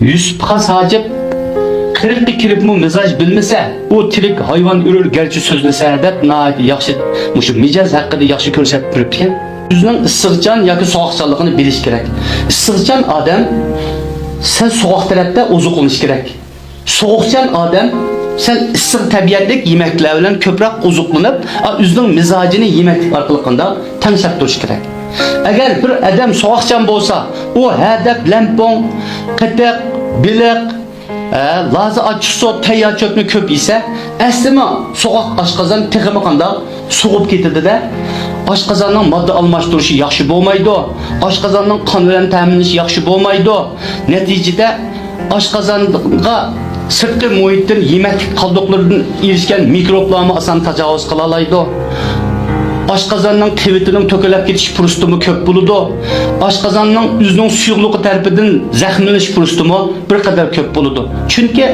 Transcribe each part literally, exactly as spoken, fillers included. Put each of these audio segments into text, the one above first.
يۈسۈپ خاس ھاجىپ قىرىققا كىرىپمۇ مىزاج بىلمىسە، ئۇ تىرىك ھايۋان ئۆلۈر گەرچە سۆزلىسە دەپ ناھايىتى ياخشى مۇشۇ مىجەز ھەققىدە ياخشى كۆرسەتىپ بېرىپتىكەن. ئۆزىنىڭ ئىسسىقچان ياكى سوغۇقچانلىقىنى بىلىش كېرەك. ئىسسىقچان ئادەم سەل سوغۇق تەرەپتە ئوزۇقلىنىش كېرەك. سوغۇقچان ئادەم سەل ئىسسىق تەبىئەتلىك يېمەكلەر بىلەن كۆپرەك ئوزۇقلىنىپ، ئا، ئۆزىنىڭ مىزاجىنى يېمەكلىك ئارقىلىق تەڭشەپ تۇرۇشى كېرەك. ئەگەر بىر ئادەم سوغۇقچان بولسا، ئۇ ھە دەپ لەمپۇڭ، قېتىق، بېلىق، ھە، لازا ئاچچىقسۇ، تەييار چۆپنى كۆپ يېسە، ئەسلىمۇ سوغۇق ئاشقازان تېخىمۇ قانداق سوغۇپ كېتىدۇ-دە. ئاشقازاننىڭ ماددا ئالماشتۇرۇشى ياخشى بولمايدۇ. ئاشقازاننىڭ قان بىلەن تەمىنلىشى ياخشى بولمايدۇ. نەتىجىدە ئاشقازانغا سىرتقى مۇھىتتىن، يېمەكلىك قالدۇقلىرىدىن ئېرىشكەن مىكروبلارمۇ ئاسان تاجاۋۇز قىلالايدۇ. ئاشقازاننىڭ قېۋىتىنىڭ تۆكىلىپ كېتىش پۇرسىتىمۇ كۆپ بولىدۇ. ئاشقازاننىڭ ئۆزىنىڭ سۇيۇقلۇقى تەرىپىدىن زەخىملىنىش پۇرسىتىمۇ بىر قەدەر كۆپ بولىدۇ. چۈنكى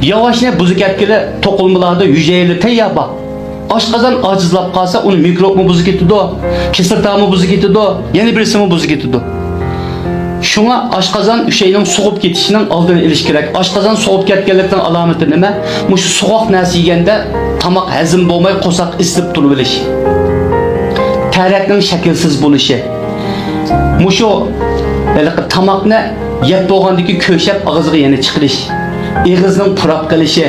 ياۋاشنى بۇزۇپ كەتكىلى توقۇلمىلاردا ھۈجەيرىلەر تەييار بار. ئاشقازان ئاجىزلاپ قالسا، ئۇنى مىكروبمۇ بۇزۇپ كېتىدۇ، كىسلىتامۇ بۇزۇپ كېتىدۇ، يەنە بىرسىمۇ بۇزۇپ كېتىدۇ. شۇڭا ئاشقازان ئۈچەينىڭ سوغۇپ كېتىشىنىڭ ئالدىنى ئېلىش كېرەك. ئاشقازان سوغۇپ كەتكەنلىكنىڭ ئالامىتى نېمە؟ مۇشۇ سوغۇق نەرسە يېگەندە تاماق ھەزىم بولماي، قورساق ئېسىلىپ تۇرۇۋېلىش. تەرەتنىڭ شەكىلسىز بولۇشى. مۇشۇ ھېلىقى تاماقنى يەپ بولغاندىن كېيىن كۆشەپ ئاغزىغا يەنە چىقىرىش. ئېغىزنىڭ پۇراپ قېلىشى.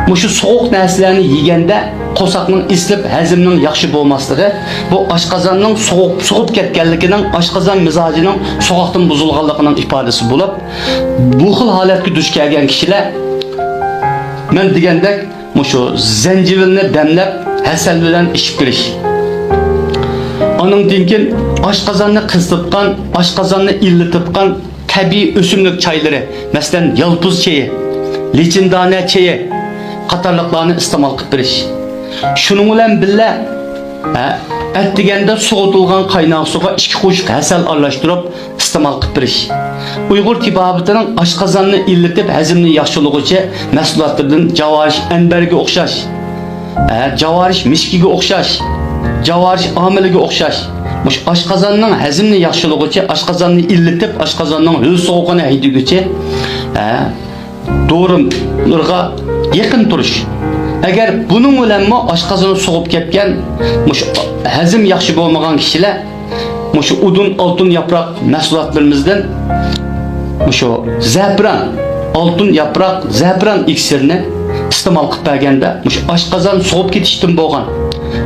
مۇشۇ سوغۇق نەرسىلەرنى يېگەندە قورساقنىڭ ئېسىلىپ، ھەزىمنىڭ ياخشى بولماسلىقى، بۇ ئاشقازاننىڭ سوغۇپ، سوغۇپ كەتكەنلىكىنىڭ، ئاشقازان مىزاجىنىڭ سوغۇقتىن بۇزۇلغانلىقىنىڭ ئىپادىسى بولۇپ، بۇ خىل ھالەتكە دۇچ كەلگەن كىشىلەر، مەن دېگەندەك، مۇشۇ زەنجىۋىلنى دەملەپ، ھەسەل بىلەن ئىچىپ كىرىش. ئانىڭدىن كېيىن ئاشقازاننى قىزىتىدىغان، ئاشقازاننى ئىللىتىدىغان تەبىئىي ئۆسۈملۈك چايلىرى، مەسىلەن، يالپۇز چېيى، لېچىندانە چېيى قاتارلىقلارنى ئىستېمال قىلىپ بېرىش. شۇنىڭ بىلەن بىللە، ھە، ئەتىگەندە سوغۇتۇلغان قايناق سۇغا ئىككى قوشۇق ھەسەل ئارىلاشتۇرۇپ ئىستېمال قىلىپ بېرىش. ئۇيغۇر تېبابىتىنىڭ ئاشقازاننى ئىللىتىپ، ھەزىمنى ياخشىلىغۇچى مەھسۇلاتلىرىدىن جاۋارىش ئەنبەرگە ئوخشاش، ھە، جاۋارىش مىشكىگە ئوخشاش، جاۋارىش ئامىلىگە ئوخشاش، مۇشۇ ئاشقازاننىڭ ھەزىمنى ياخشىلىغۇچى، ئاشقازاننى ئىللىتىپ، ئاشقازاننىڭ ھۆل سوغۇقىنى ھەيدىگۈچى، ھە، دورىلىرىغا يېقىن تۇرۇش. ئەگەر بۇنىڭ بىلەنمۇ ئاشقازىنى سوغۇپ كەتكەن، مۇشۇ ھەزىم ياخشى بولمىغان كىشىلەر مۇشۇ ئۇدۇن، ئالتۇن ياپراق مەھسۇلاتلىرىمىزدىن مۇشۇ زەپىران، ئالتۇن ياپراق زەپىران ئېكسىرىنى ئىستېمال قىلىپ بەرگەندە، مۇشۇ ئاشقازان سوغۇپ كېتىشتىن بولغان،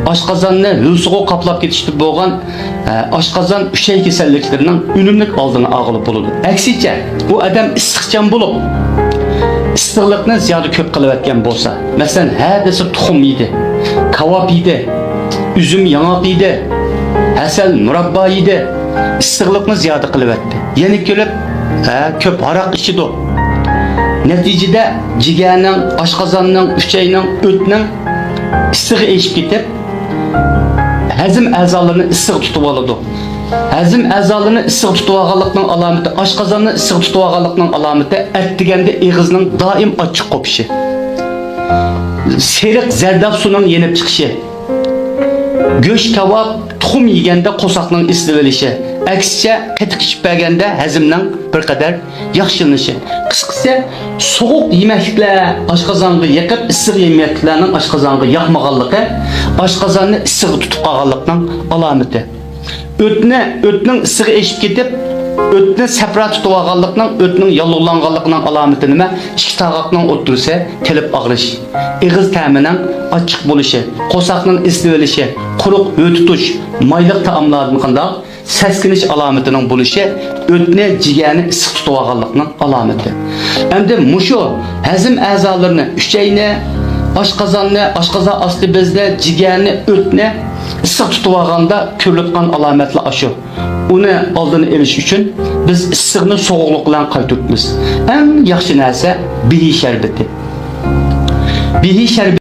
ئاشقازاننى ھۆل سوغۇق قاپلاپ كېتىشتىن بولغان، ئە، ئاشقازان، ئۈچەي كېسەللىكلىرىنىڭ ئۈنۈملۈك ئالدىنى ئالغىلى بولىدۇ. ئەكسىچە، بۇ ئادەم ئىسسىقچان بولۇپ، ئىسسىقلىقنى زىيادە كۆپ قىلىۋەتكەن بولسا، مەسىلەن، ھە دېسە تۇخۇم يېدى، كاۋاپ يېدى، ئۈزۈم ياڭاق يېدى، ھەسەل مۇراببا يېدى، ئىسسىقلىقنى زىيادە قىلىۋەتتى. يەنە كېلىپ، ھە، كۆپ ھاراق ئىچىدۇ. نەتىجىدە جىگەرنىڭ، ئاشقازاننىڭ، ئۈچەينىڭ، ئۆتنىڭ ئىسسىقى ئېشىپ كېتىپ، ھەزىم ئەزالىرىنى ئىسسىق تۇتۇۋالىدۇ. ھەزىم ئەزالىرىنى ئىسسىق تۇتۇۋالغانلىقنىڭ ئالامىتى، ئاشقازاننى ئىسسىق تۇتۇۋالغانلىقنىڭ ئالامىتى ئەتىگەندە ئېغىزنىڭ دائىم ئاچچىق قوپۇشى، سېرىق زەرداب سۇنىڭ يېنىپ چىقىشى، گۆش، كاۋاپ، تۇخۇم يېگەندە قورساقنىڭ ئېسىلىۋېلىشى، ئەكسىچە قېتىق ئىچىپ بەرگەندە ھەزىمنىڭ بىر قەدەر ياخشىلىنىشى. قىسقىسى، سوغۇق يېمەكلىكلەر ئاشقازانغا يېقىپ، ئىسسىق يېمەكلىكلەرنىڭ ئاشقازانغا ياقمىغانلىقى ئاشقازاننى ئىسسىقى تۇتۇپ قالغانلىقنىڭ ئالامىتى. ئۆتنە، ئۆتنىڭ ئىسسىقى ئېشىپ كېتىپ، ئۆتنى سەپرا تۇتۇۋالغانلىقنىڭ، ئۆتنىڭ ياللۇغلانغانلىقىنىڭ ئالامىتى نېمە؟ ئىككى تاغاقنىڭ ئوتتۇرىسى تېلىپ ئاغرىش، ئېغىز تەمىنىڭ ئاچچىق بولۇشى، قورساقنىڭ ئېسىلىۋېلىشى، قۇرۇق ھۆ تۇتۇش، مايلىق تائاملاردىن قانداق؟ سەسكىنىش ئالامىتىنىڭ بولۇشى ئۆتنى، جىگەرنى ئىسسىق تۇتۇۋالغانلىقنىڭ ئالامىتى. ئەمدى مۇشۇ ھەزىم ئەزالىرىنى، ئۈچەينى، ئاشقازاننى، ئاشقازان ئاستى بېزىنى، جىگەرنى، ئۆتنى ئىسسىق تۇتۇۋالغاندا كۆرۈلىدىغان ئالامەتلەر ئاشۇ. ئۇنى ئالدىنى ئېلىش ئۈچۈن بىز ئىسسىقنى سوغۇقلۇق بىلەن قايتۇرىمىز. ئەڭ ياخشى نەرسە بېھى شەربىتى. بېھى شەربىتى